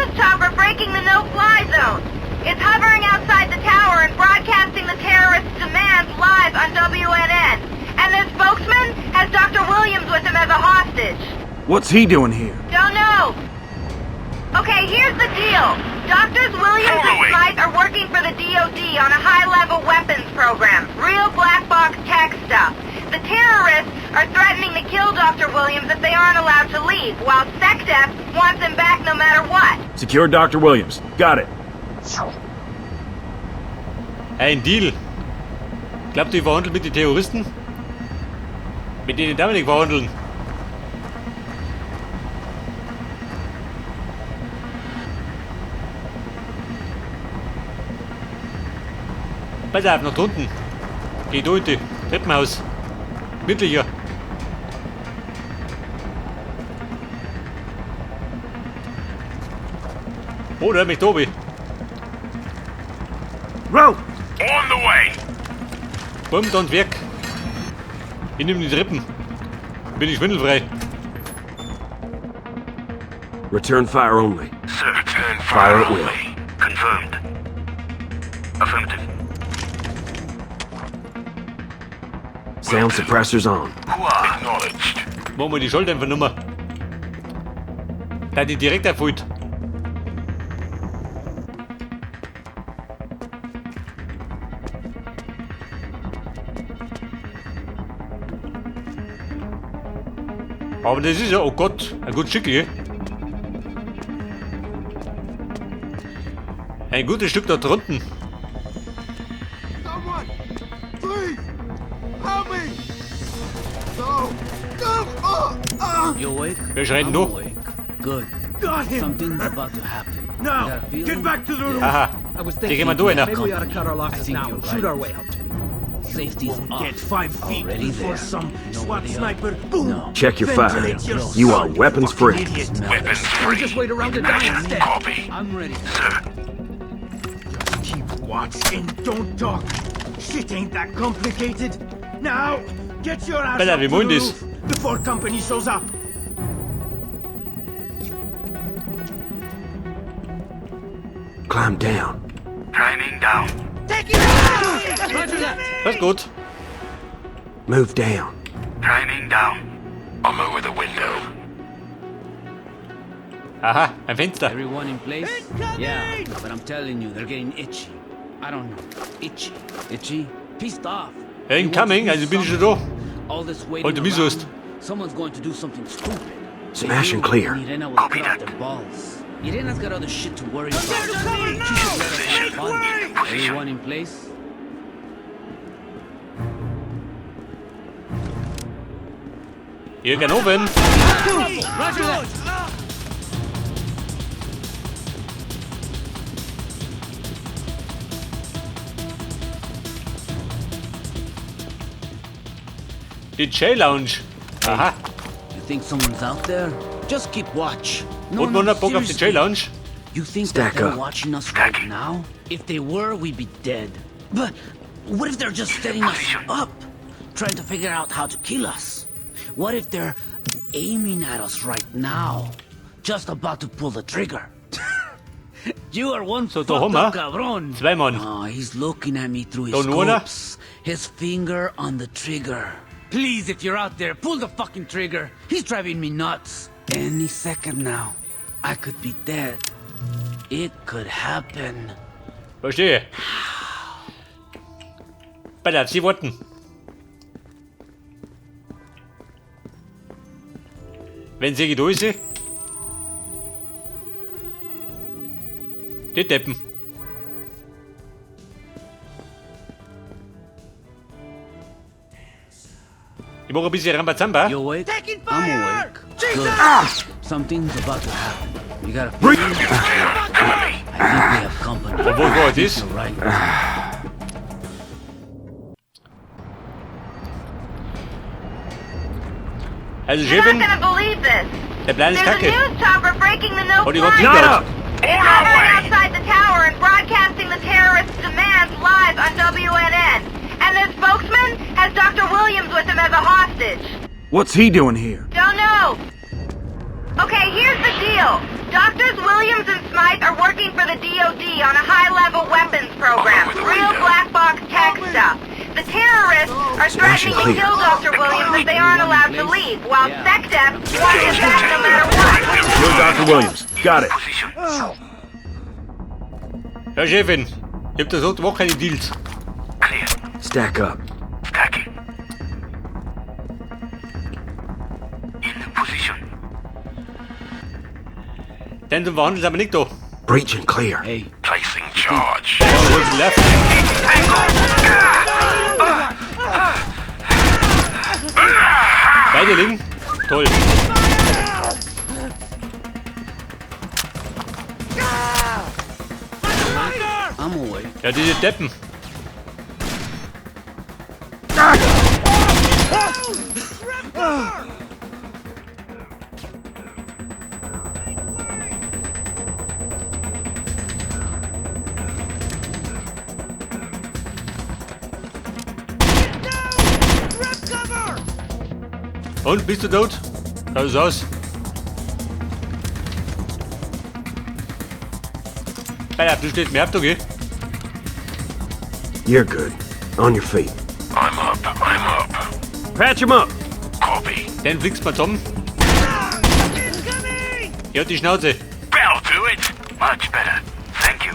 news chopper breaking the no-fly zone. It's hovering outside the tower and broadcasting the terrorists' demands live on WNN. And their spokesman has Dr. Williams with him as a hostage. What's he doing here? Don't know. Okay, here's the deal. Doctors Williams and Following. Smythe are working for the DOD on a high-level weapons program. Real black box tech stuff. The terrorists are threatening to kill Dr. Williams if they aren't allowed to leave, while SecDef wants him back no matter what. Secure Dr. Williams. Got it. Ein Deal. Glaubt ihr, ich verhandle mit den Terroristen? Mit denen darf ich nicht verhandeln. Pass auf, nach drunten. Geh da in die Treppenhaus. Gemütlicher. Oh, der hat mich Tobi. Rope! On the way. Bumm, und weg. Ich nehme die Treppen. Bin ich schwindelfrei. Return fire only. Sir. Return Fire fire, at will. only. Confirmed. Affirmative. Sound suppressors on. Hooah. Acknowledged. Machen wir die Schalldämpfernummer. Da die direkt erfüllt. Aber das ist ja, oh Gott, ein gutes Stück hier. Ein gutes Stück da drunten. Someone! Please! Help me! No! No! Oh! Ah! You awake? Wer schreit denn I'm da? awake. Good. Got him! Something's about to happen. Now, You got a feeling? get back to the roof! Aha. I was Geh thinking mal du einer. maybe we ought to cut our I losses think now you're and shoot right. our way out. Safety's Won't off. get 5 feet Already before there. some Know SWAT where they are? sniper boom! No. Check your fire. Ventilates your You are skull, you weapons fucking free. idiot. Smell Weapons it. free. We just wait around to die instead. Copy. I'm ready. Sir. Just keep watch and don't talk. Shit ain't that complicated. Now, get your ass Pass auf, up wie to the wollen das? roof before company shows up. Climb down. Climbing down. Das ist gut. Move down. Climbing down. I'm over the window. Aha, ein Fenster. Everyone in place? Yeah, but I'm telling you, they're getting itchy. I don't know. Itchy. Itchy? Pissed off. They want to Incoming, do also bin ich schon da. something. All this waiting Heute around, wieso ist? someone's going to do something stupid. They Smash and do, clear. and Irena will Copy cut off that. their balls. Irena's got other shit to worry about. She should let us have fun. Everyone in place? Hier, gern oben. Roger that! Die J-Lounge. Aha. You think someone's out there? Just keep watch. No, Und no, man hat Bock auf die seriously. J-Lounge. You think Stack that they're up. watching us right now? If they were, we'd be dead. But what if they're just setting us up? Trying to figure out how to kill us? What if they're aiming at us right now? Just about to pull the trigger. You are one So, da fucked haben wir up cabron. zwei Mann. Oh, he's looking at me through his Da nur einer. scopes. His finger on the trigger. Please, if you're out there, pull the fucking trigger. He's driving me nuts. Any second now, I could be dead. It could happen. Verstehe. Pass auf, Sie warten. Wenn sie da ist, die Deppen. Ich mache ein bisschen Rambazamba. You awake? I'm awake. Good. Something's about to happen. You got a feeling? I think we have company. Und wo war das? You're right. Also You're not Chefin, gonna believe this. der Plan ist There's a kacke. news chopper breaking the Und ich hab no-fly die zone. gehabt. It's hovering outside the tower and broadcasting the terrorists' demands live on WNN. And their spokesman has Dr. Williams with him as a hostage. What's he doing here? Don't know. Okay, here's the deal. Doctors Williams and Smythe are working for the DOD on a high-level weapons program. Real black box tech stuff. The terrorists are Smash and threatening to clear. kill Dr. Williams if they aren't allowed to leave, while SecDef wants him back no matter what. Kill Dr. Williams. Got it. Position. Ja, Chefin. Ich hab da so auch keine Deals. Clear. Stack up. Stacking. In position. Denn zum Verhandeln sind wir nicht da. Breach and clear. Hey, Placing charge. Ja, hol sie left. Beide liegen. Toll. I'm awake. Ja, diese Deppen. Und, bist du tot? Schaut es aus. Alter, du stehst mir ab, okay? You're good. On your feet. I'm up. I'm up. Patch him up. Copy. Den fliegst mal zusammen. Ja, die Schnauze. Bell do it. Much better. Thank you.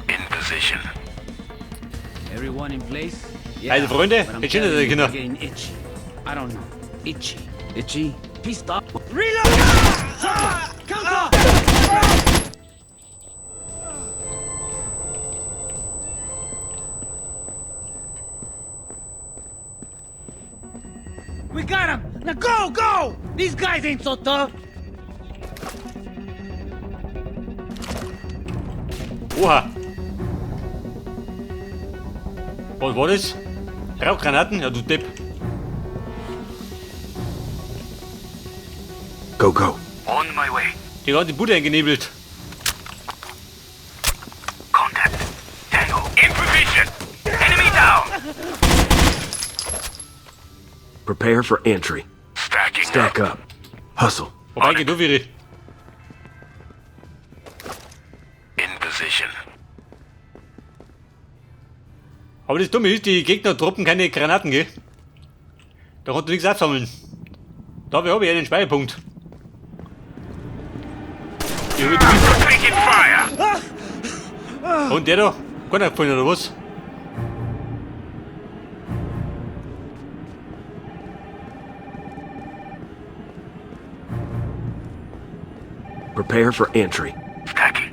In position. Everyone in place? Yeah, Also, Freunde, but I'm jetzt schön, dass telling ihr you, Kinder. we're getting itchy. I don't know. Itchy. Itchy? Pissed off. We got him! Now go, go! These guys ain't so tough! Oha. Was war das? Rauchgranaten? Ja, du Depp. Go, go. On my way. Die ganze Bude eingenebelt. Contact. Tango. In position. Enemy down. Prepare for entry. Stacking Stack up. Hustle. Wobei, geht nur wieder. In position. Aber das Dumme ist, die Gegner droppen keine Granaten, gell? Da konnte du nichts aufsammeln. Da habe ich einen Speicherpunkt. Ich hab Taking fire. Und der da? Keiner gefallen, oder was? Prepare for entry. Stacking.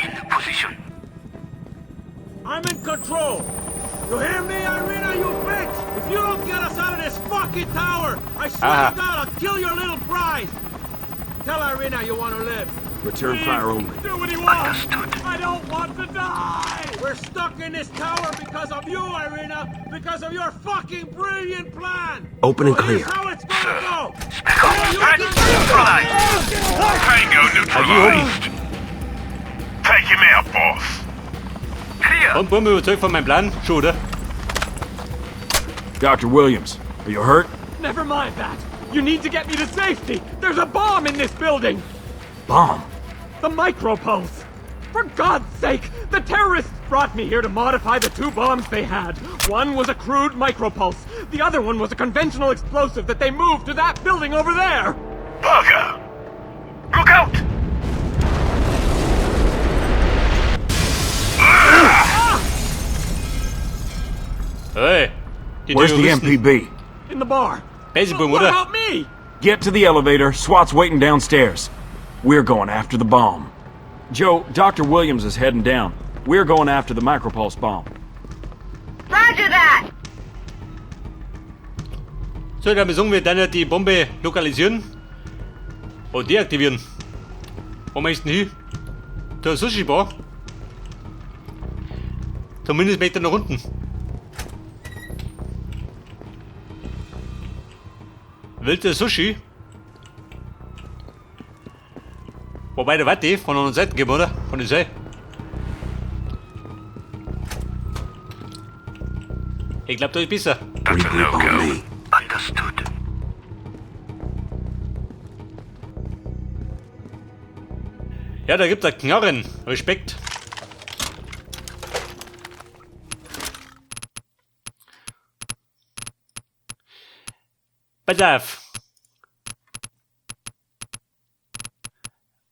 In position. I'm in control. You hear me, Irina, you bitch? If you don't get us out of this fucking tower, I swear Aha. to God, I'll kill your little prize. Tell Irina you want to live. Return fire only. Do what he wants. Understood. I don't want to die. We're stuck in this tower because of you, Irina. Because of your fucking brilliant plan. Open and So here's clear. how it's gonna go. Spec ops. Threat neutralized. Tango neutralized. Take him out, boss. Clear. Und Buben überzeugt von meinem Plan? Schon, oder? Dr. Williams, are you hurt? Never mind that. You need to get me to safety. There's a bomb in this building. Bomb. The micropulse! For God's sake, the terrorists brought me here to modify the two bombs they had. One was a crude micropulse. The other one was a conventional explosive that they moved to that building over there. Bugger. Look out. Hey, die Where's the Terroristen. MPB? In the bar. Basic-Boom, What oder? about me? Get to the elevator. SWAT's waiting downstairs. We're going after the bomb. Joe, Dr. Williams is heading down. We're going after the micropulse bomb. Roger that! So, dann müssen wir dann ja die Bombe lokalisieren und deaktivieren. Wo möchten hin? Zur Sushi-Bar. Zumindest möchte er nach unten. Willst du Sushi? Wobei der Warte von der anderen Seite gehen, oder? Von der Seite. Ich glaube, da ist besser. That's a Regroup on no-go. me. Understood. Ja, da gibt's da Knarren. Respekt. Pass auf.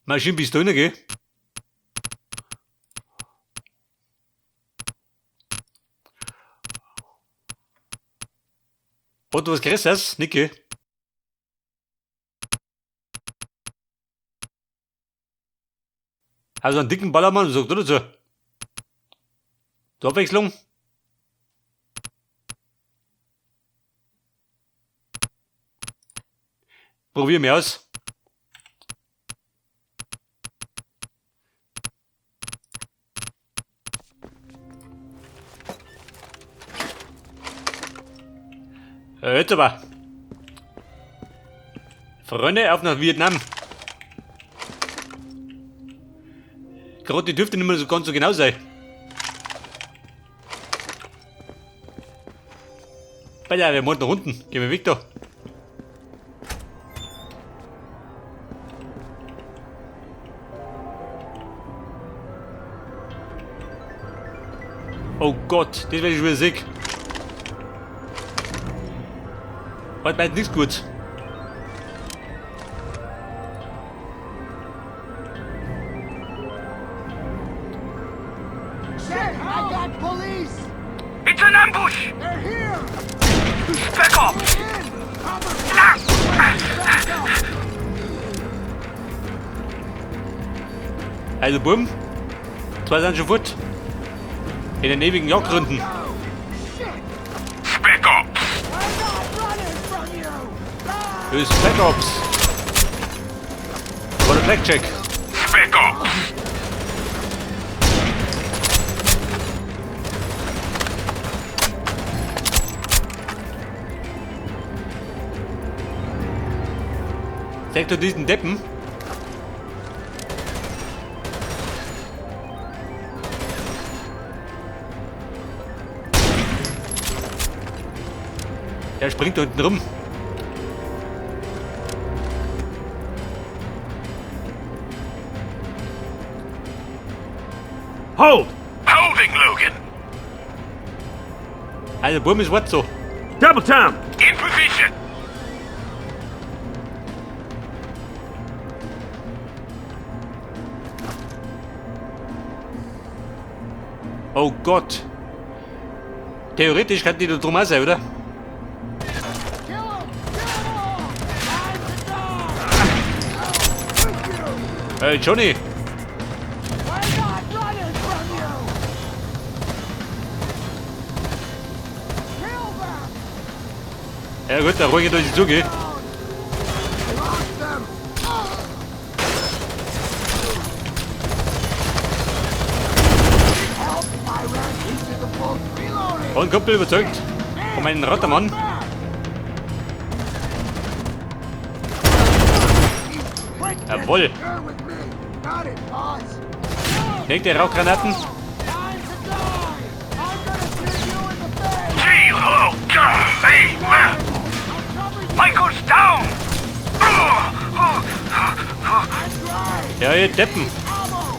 Maschinenpistole, gell? Hat du was Größeres? Nicke. Also einen dicken Ballermann, sagt oder so. Zur Abwechslung. Probier mir aus. Jetzt aber. Freunde, auf nach Vietnam. Gerade die dürfte nicht mehr so ganz so genau sein. Alter, wir wollen nach unten. Gehen wir weg da. Oh Gott, das werde ich wieder sick. Heute bleibt nichts gut. Shit! I got police! It's an ambush! They're here! Spec Ops! In! Cover fire! Also bumm. Zwei sind schon fort. In den ewigen Jagdrunden. Spec Ops! I'm not running from you! Ah! Das ist Spec Ops. Oder Blackjack. Spec Ops! Zeig doch diesen Deppen. Der springt da unten rum. Hold! Holding, Logan! Also Bumm ist was so. Double time! In position! Oh Gott. Theoretisch kann die da drum auch sein, oder? Kill 'em! Kill 'em all! Time to die! With you! Hey Johnny. We're not running from you! Kill them! Ja gut, da ruhig durch die Zuge. I lost them! Help! I ran into the boat. Reloading! Und Kumpel überzeugt. Von meinem Rottermann. Jawohl. You're with me. Got it, boss. Legt der Rauchgranaten. Time to die! I'm gonna shoot you in the face! Gee, oh, God, hey, I'll cover you! Michael's down! I'm dry! Ja, ihr Deppen. Ammo!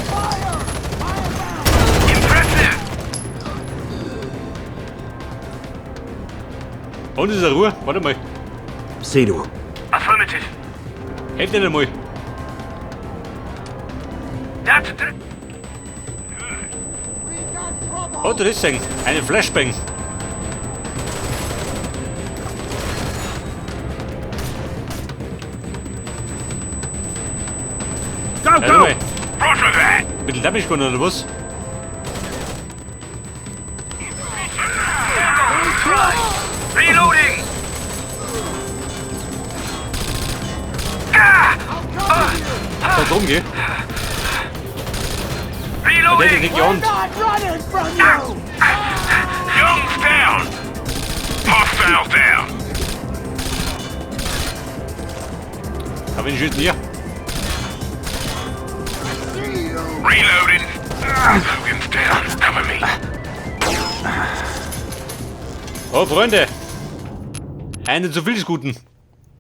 Fire! Fire back! Impressive! Und ist er Ruhe. Warte mal. Say to him. Affirmative. Helft ihnen mal. That's the... We got trouble! Oh, das ist ein. Eine Flashbang. Go, Ja, go! mal. Roger that! Bisschen Damage gewonnen, oder was? Reloading! Ah! Da drum, gell? Der hätte Reloading! nicht geahnt. Not running from you! Young's down! Hostile down! Aber wen schießt denn hier? See you! Reloading! Logan's down. Cover me. Oh, Freunde. Eine zu viel des Guten.